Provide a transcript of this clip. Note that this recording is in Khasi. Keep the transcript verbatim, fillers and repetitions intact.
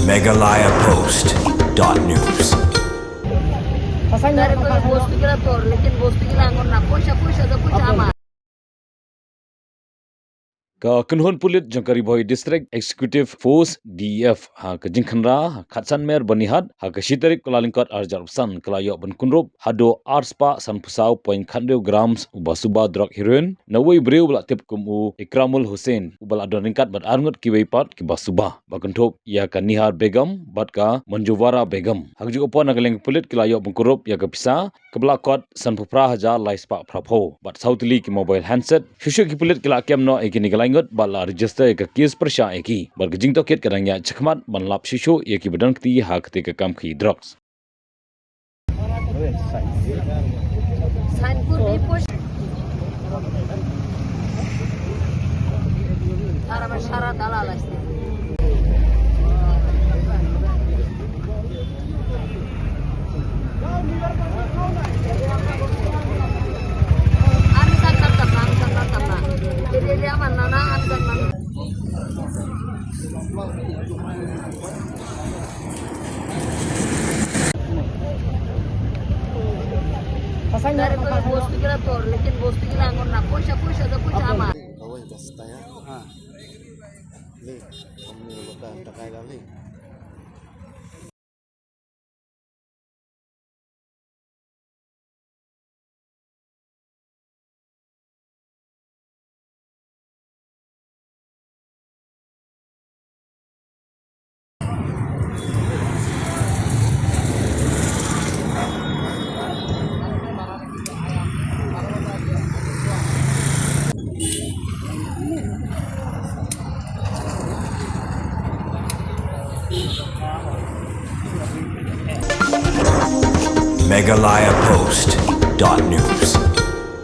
Meghalaya Post dot news. Dari pala bos tu kila tor, lekin bos tu kila ngor na poisa, poisa, da poisa ama. Ka kynhun pulit jong ka Ri Bhoi District Executive Force, D E F, ha ka jingkhynra khatsan mer ba nihat ha ka shi tarik Kyllalyngkot arhajar arphew san, ka la ïoh ban kynrup haduh arspah sanphew saw point khathynriew grams uba suba drok heroin na uwei u briew uba la tip kum u Ikramul Hussain, uba la don ryngkat bad arngut kiwei pat kiba suba. Ba kynthup ïa ka Nihar Begum bad ka Manjuvara Begum. Ha kajuh ka por, na ka liang ka pulit ki la ïoh ban kynrup ïa ka pisa kaba la kot sanphew phra hajar lai spah phra phew bad saw tylli ki mobile handset. Shuh shuh ki pulit ki la kem noh ïa kine ki laingut bad la register ïa ka case pyrshah ïa ki. Bad ka jingtohkit ka dang ïaid shakhmat ban lap shuh shuh ïa kiba don kti ha katei ka kam khaïi drugs. Dari pala bos tu kila tor, lekin bos tu kila ngor na poisa, poisa, da poisa ama. Kawai ka staya. Ha. Ni, kami lo ka takai kali. Meghalaya Post dot news.